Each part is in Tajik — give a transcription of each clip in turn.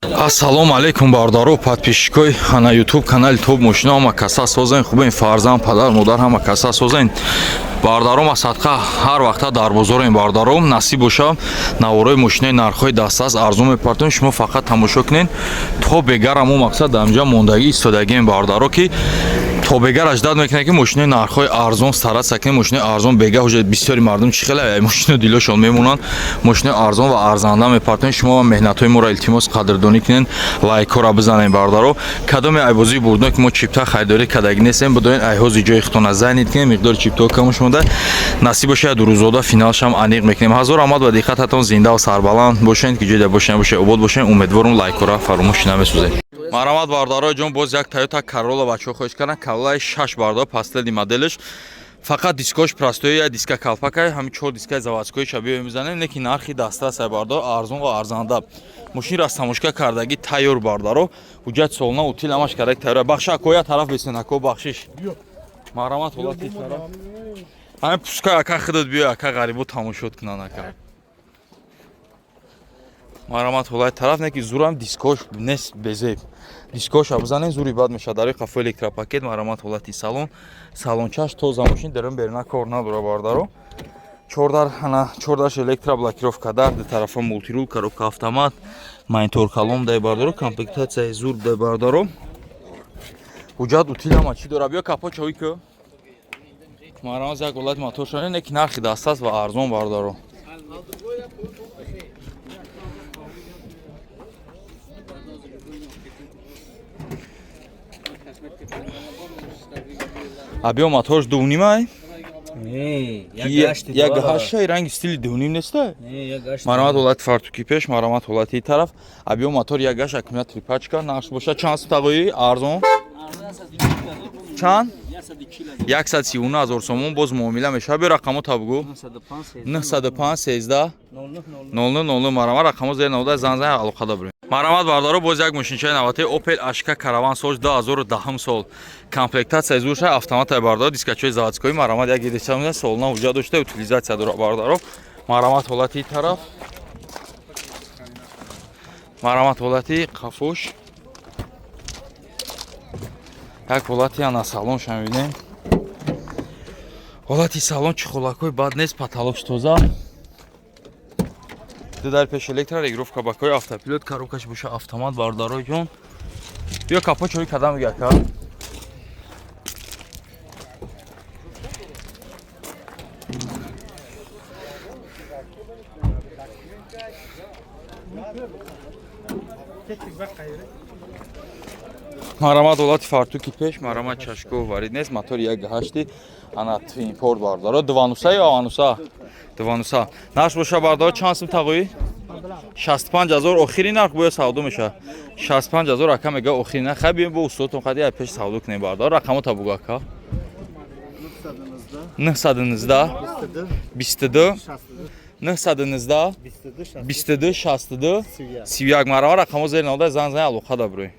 Ассалому алайкум, бародаро, подписчикои ана Ютуб канали Топ Мошина. Ҳама каса созен, хубен? Фарзанд, падар, модар, ҳама каса созен. Бародаром, асадқа ҳар вақта дар бозорем. Бародаром, насиб боша, наворои мошинаи нархҳои дастаст арзон мепартоем, шумо фақат тамошо кунед. То бегара мо мақсад дар инҷа мондагӣ истодагием, бародаро, ки то бегар аждад мекунад, ки мошинаи нархҳои арзон стараться кунем, мошинаи арзон. Бега ҳуҷа бисёри мардум чӣ хеле мошина дилошон мемонанд, мошинаи арзон ва арзанда мепартоем. Шумо меҳнатҳои моро, илтимос, қадрдонӣ кунед, лайкҳоро бизанед. Бародаро, кадоме айбозии бурдно, ки мо чипта харидорӣ кардагӣ нестем, бидонед, айҳози ҷои худтона занед кунед, миқдори чиптаҳо камш монда. Насиб бошад, рӯзода финалшам аниқ мекунем. Ҳазор раҳмат ба диққататон. Зинда ва сарбаланд бошед, ки ҷойда бошед, бошед, обод бошед. Умедворум, лайкҳоро фаромӯш намесозед. Марҳамат, бародарои ҷон, боз як Тойота Королла бачаҳо хоҳиш карданд. Короллаи шаш, бародар, последний моделш, фақат дискош простой, я диска калпакай, ҳамин чор дискаи заводской шабиё мезанем, не ки нархи дастрас ай, бародар, арзон ва арзанда. Мошин растамошка кардагӣ тайёр, бародаро, ҳуҷҷат солна, утил ҳамаш кардаги тайёр. Бахша, акоя тараф бесен, ако, бахшиш. Марҳамат, ҳолати тараф ҳамин пускай, ака, худат биё, ака, ғарибо тамошот кунанд, ака. Марҳамат, ҳолати тараф, не ки зурам дискош нест, безеб дискоша бизанем, зури бад мешавад. Дарои қафо электропакет. Марҳамат, ҳолати салон, салончаш тоза, мошин дарун беруна кор надора, бародаро. Чордар, ана чордаш электроблокировка, дар ду тарафа мультирул, коробка автомат, монитор калон дай, бародаро, комплектатсияи зур дай, бародаро, ҳуҷҷат, утил, ҳама чӣ дора. Биё, капо чавӣ ку. Марҳамат, як ҳолати моторша, не ки нархи дастаст ва арзон, бародаро. А биё, моторш дувнимай? Як ҳаштай, ранги стили дувним неста. Марҳамат, ҳолати фартуки пеш, марҳамат, ҳолати тараф. А биё, мотор як гашт, аккумулятори пачка. Нарх боша чанд сум, тағои арзон? Чанд? 139 000 сомон, боз муомила мешавад. Биё, рақамо та бугӯ. 905 13 00 00. Марҳамат, рақамо зери навода, зан зан, алоқада бурем. Марҳамат, бародаро, боз як мошинчаи навбатии Opel Ashka Caravan, сол 2010 сол, комплектатсияи зурша, автоматай, бародаро, дискачои заводской. Марҳамат, як едиса солна ҳуҷҷат дошта, утилизатсия дора, бародаро. Марҳамат, ҳолати тараф, марҳамат, ҳолати қафош, як ҳолати ана салонша мебинем. Ҳолати салон чехолакҳои бад нест, потолокш тоза, ду дар пеш электро, регулировка бакои, автопилот, коробкаш боша автомат. Бародарои ҷон, биё, капо чой кадам мега, ака. Марҳамат, ҳолати фартуки пеш, марҳамат, чашко варид нест, мотори як ҳашти, ана твинпорт, бародаро, дувануса ё авануса? Дувануса. Нарх боша, бародаро, чанд сум, тағоӣ? 65 000 охири нарх, бояд савдо мешавад. 65 000 ака мега охири нарх. Хай, биём, бо устодтон қади ай пеш савдо кунем. Бародаро, рақамо та бугу, ака. 919 22 919 22 62 31. Марҳамат, рақамо зери навода, зан зан, алоқа да бурем.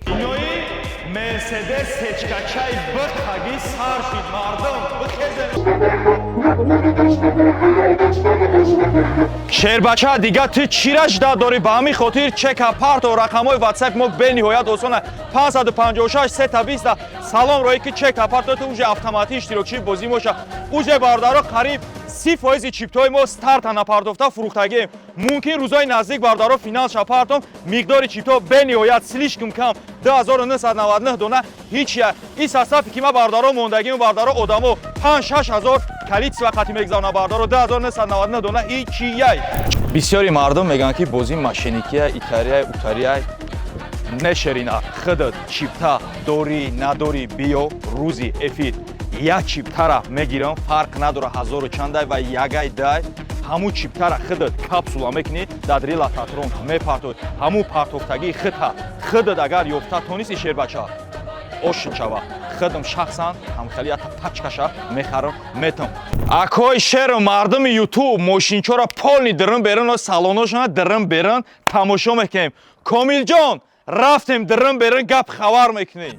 Мерседес сечкачай бихаги сар шид, мардум бихезем. Шербача, дига ту чира жда дорӣ? Ба ҳамин хотир чека парто. Рақамҳои ватсап мо бениҳоят осона: 556 320. Салом роӣ ки чека парто, ту уже автоматӣ иштирокчии бозӣ моша. Уже, бародаро, қариб 30 фоизи чиптҳои мо старта напардохта фурӯхтагием. Мумкин, рӯзои наздик, бародаро, финал ша партом. Миқдори чиптҳо бениҳоят слишком кам, 2999 дона ҳичя. Ин састафи ки ма, бародаро, мондагиму, бародаро, одамо 5-6 ҳазор количество қати мегзавона. Бародаро, 2999 дона ҳичияй. Бисёри мардум мегӯянд, ки бозӣ мошенникия, итария, утария. Нешерина, худат чипта дорӣ надорӣ, биё, рӯзи эфир як чиптара мегирам, фарқ надора ҳазору чандай ва ягай дай. Ҳамун чиптара худат капсула мекунӣ, дар лототрон мепартоӣ. Ҳамун партофтагии худта худат агар ёфта тонисти, шербача, ошин шава, худам шахсан ҳамхели ята пачкаша мехарам, метам. Акои шеру мардуми Ютуб, мошинчора полный дирин берин, салоношона дирин берин тамошо мекунем. Комилҷон, рафтем дирин берин, гап хабар мекунем.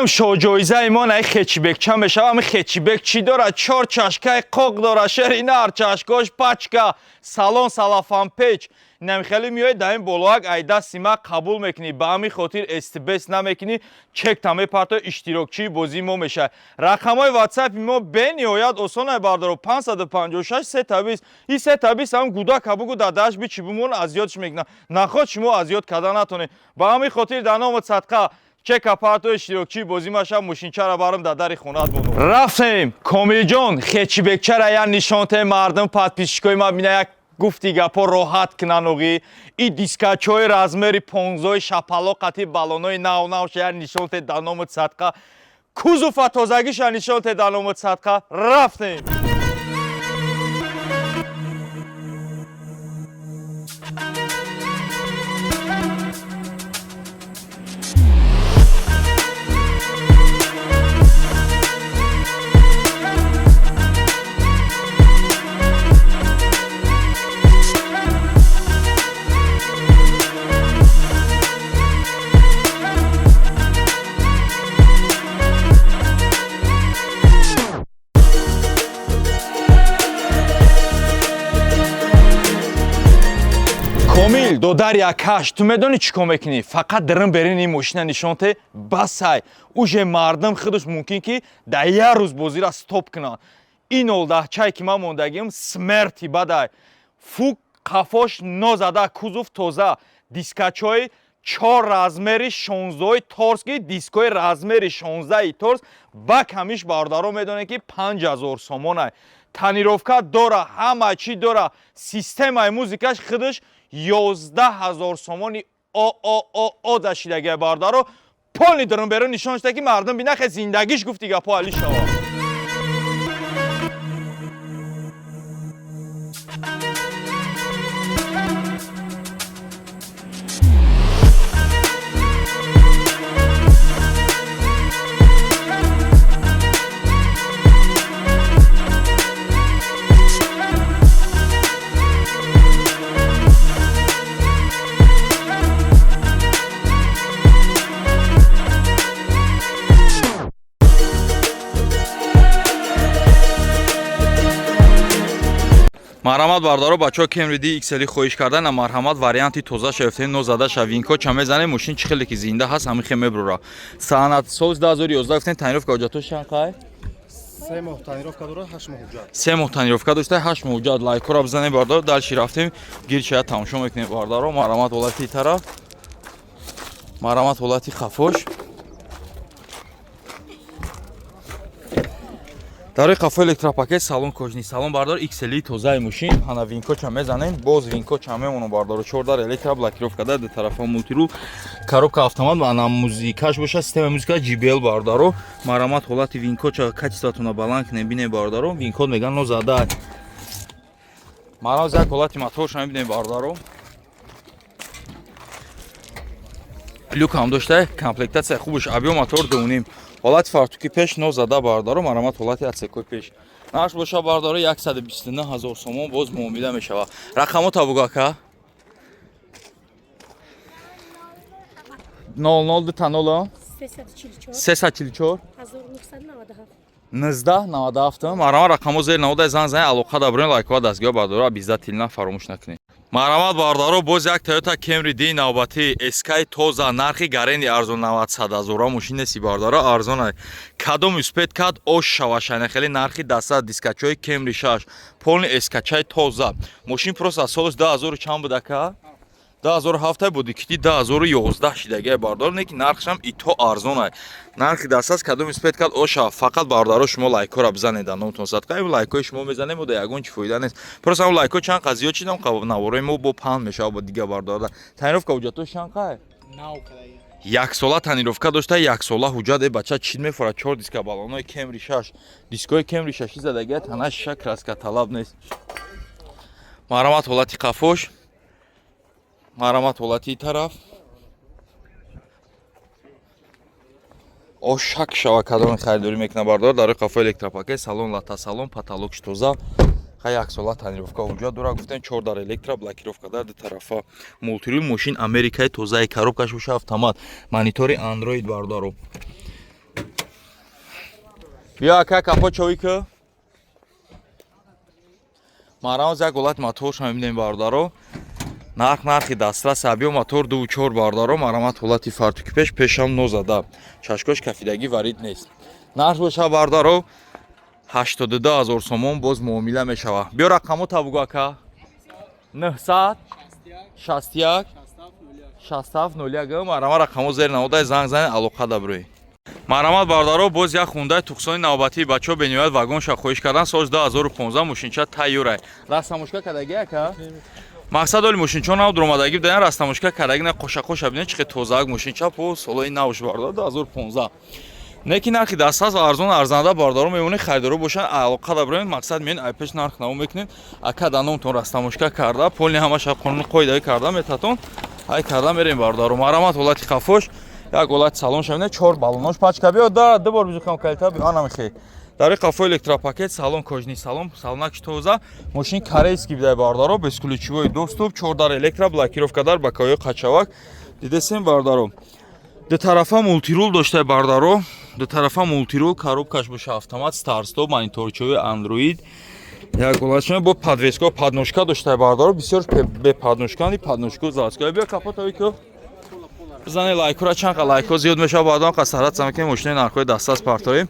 Якум шоҳҷоизаи мо наи хэтчбек ча мешава. Ами хэтчбек чӣ дорад? Чор чашкаи қоқ дора, шери нар, чашкош пачка, салон салафанпеч. Намихелӣ меояд дар ин болоак, ай дасти ма қабул мекунӣ. Ба ҳамин хотир стбс намекунӣ, чекта мепарто, иштирокчии бозии мо мешавад. Рақамҳои ватсапи мо бениҳоят осонай, бардаро: 556 320. И 320 ҳам гудака бугу, дадаш бичи бумон, аз ёдш мекунад. Наход шумо аз ёд карда натонед. Ба ҳамин хотир дар номи садқа чека парто, иштирокчии бозӣ маша, мошинчара барам дар дари хонат бону. Рафтем, Комилҷон, хэтчбекчара як нишонте мардум, подписчикои ма бина, як гуфти гапо роҳат кунануғӣ. И дискачҳои размери понзои шапало қати баллонои нав навша як нишонте дар номи садқа. Кузова тозагиша нишонте дар номи садқа. Рафтем. Комил, додари акаш, ту медонӣ чӣ кор мекунӣ? Фақат дирим берин ин мошина нишонте, басай. Уже мардум худаш мумкин ки дар як рӯз бозира стоп кунанд. Ин олдаҳчае ки ман мондагим, смерти бадай. Фук қафош нозада, кузов тоза, дискачҳои чор размери шонздаҳои торски, дискҳои размери 16-и торс ба камиш, бародаро, медонед ки 5000 сомонай. Тонировка дора, ҳама чӣ дора, системаи музикаш худаш 11 000 сомони о дашидагия, бародаро. Полный дурун берун нишон шуда, ки мардум бинахе, зиндагиш гуфти гапо али шава. Марҳамат, бародаро, бачаҳо Кемри DXL хоҳиш кардан. Марҳамат, варианти тоза шаёфтем, нозада ша. Винко ча мезанем, мошин чӣ хеле ки зинда ҳаст, ҳамин хе меброра. Санат соли 2011 гуфтем, тонировка ҳуҷҷатош чанд қай? 3 моҳ тонировка дорад, 8 моҳ ҳуҷҷат. 3 моҳ тонировка дошта, 8 моҳ ҳуҷҷат. Лайкҳоро бизанем, бародаро. Дальше рафтем, гирчая тамошо мекунем, бародаро. Марҳамат, ҳолати тараф, марҳамат, ҳолати қафош. Дар рӯи қафо электропакет, салон кожаный салон, бардор, XL тозаи мошин. Ҳана винкоча мезанем, боз винкоча мемонам, бардору. Чордар электро, блокировка дар ду тарафа, мультирул, коробка автомат. Ана музикаш боша, системаи музика JBL, бародаро. Марҳамат, ҳолати винкоча, качествотона баланд кунем, бинем, бародаро. Винкод меган нозада. Марҳамат, як ҳолати моторша мебинем, бародаро. Люк ҳам дошта, комплектация хубаш, объём мотор 2.5. Ҳолати фартуки пеш нозада, бародаро. Марҳамат, ҳолати отсекои пеш. Нарх боша, бародаро, 129 ҳазор сомон, боз муомила мешавад. Рақамота бугу, ака. 00 дута 0. 344. 344. 1997. 1997. Марҳамат, рақамо зери навода, зан зан, алоқа дабурен, лайкҳо дастгоҳ, бародаро, обязательно фаромӯш накунед. Марҳамат, бародаро, боз як Toyota Camry D навбатӣ SK тоза, нархи гарени арзон, 90 ҳазора мошин неси, бародаро, арзон. Кадом успеть кад ош шавашана, хеле нархи даста. Дискачои Camry 6, полный SK-чай тоза. Мошин просто солаш 2000 чанд буд, ака? 2007 буди, кити 2011 шидагия, бародаро, не ки нархшам ито арзон. Нархи дастас, кадом успеть кад оша. Фақат, бародаро, шумо лайкҳоро бизанед, номтон садқа. Ин лайкҳои шумо мезанем, ода ягон чи фоида нест. Просто ҳам лайкҳо чанд қа зиёд шидам, наворои мо бо панд мешавад бо дига бародаро. Тонировка ҳуҷҷатош чанд қай? Нав кадаги. Яксола тонировка дошта, яксола ҳуҷҷат. Э бача, чӣ мефорад? Чор диска баллонои Кемри 6, дискои Кемри 6 задагия, тана шиша краска талаб нест. Марҳамат, ҳолати қафош, марҳамат, ҳолати тараф. Ошак шава, кадоми харидорӣ мекунад, бардор. Дар рӯи қафо электропакет, салон лата салон, потолокш тоза. Ха, яксола тонировка ҳуҷҷат дора, гуфтем, чор дар электро, блокировка дар ду тарафа, мультирул. Мошин америкаи тозаи, коробкаш боша автомат, монитори андроид, бародаро. Биё, ака, капот човӣ ку. Марамоз як ҳолат моторша мебинем, бародаро. Нарх нархи дастрас. Биё, мотор 2,4, бародаро. Марамат, ҳолати фартуки пеш, пешам нозада, чашкош кафидагӣ, варид нест. Нарх боша, бародаро, 82 ҳазор сомон, боз муомила мешава. Биё, рақамо табугу, ака. 961 67 01. Марама, рақамо зер наводай, занг занед, алоқа дабрӯй. Марҳамат, бародаро, боз як хундаи тухсони навбатии бачаҳо бениҳоят вагонша хоҳиш кардан. Соли 2015, мошинча тайёрай, растамошка кадаги, ака. Мақсад, оли мошинчо нав дуромадагӣ будан, растамошка кадаги на, қошақоша бинед, чӣ хел тозаак мошинча по солои навш, бародар, 2015. Не ки нархи дастрас ва арзон, арзанда, бародаро, мемонед. Харидоро бошанд, алоқа даброем. Мақсад, меён, айпеш нарх наво мекунед, ака, да номтон растамошка карда, полный ҳамаша қонуни қоидаӣ карда метатон, ай карда мерем, бародаро. Марҳамат, ҳолати қафош, як ҳолати салон шавина, чор баллонош пачка. Биё да, ду бор бизукам калита. Биё, анамихе дари қафо, электропакет, салон кожаный, салон салонакш тоза. Мошин корейский бидай, бародаро, бесключевой доступ, чор дар электро, блокировка дар бакаҳои қачавак дидесем, бародаро. Дутарафа мультирул доштай, бародаро, дутарафа мультирул, коробкаш боша автомат, старт-стоп, мониторчои андроид. Як ҳолатшон бо подвеска, подножка доштай, бародаро. Бисёр бе подножка, подножку заводской. Биё, капотави ку бизане, лайкура чанд қа лайко зиёд мешава, баъдон қа сарат зам ки мошинаи нархҳои дастрас партоем.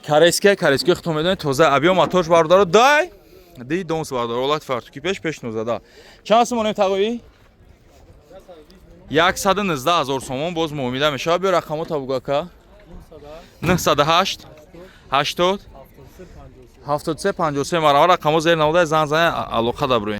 Корейская, корейский худтон медонед, тоза. Абиё, моторш, бародаро, дай ди донс, бародаро, ҳолати фартуки пеш, пеш нозада. Чанд сомонем, тағоӣ? 119 ҳазор сомон, боз муомила мешавад. Биё, рақамо табугака. 908 80 73 53. Марама, рақамо зер намуда, занг зане, алоқа дабрӯем.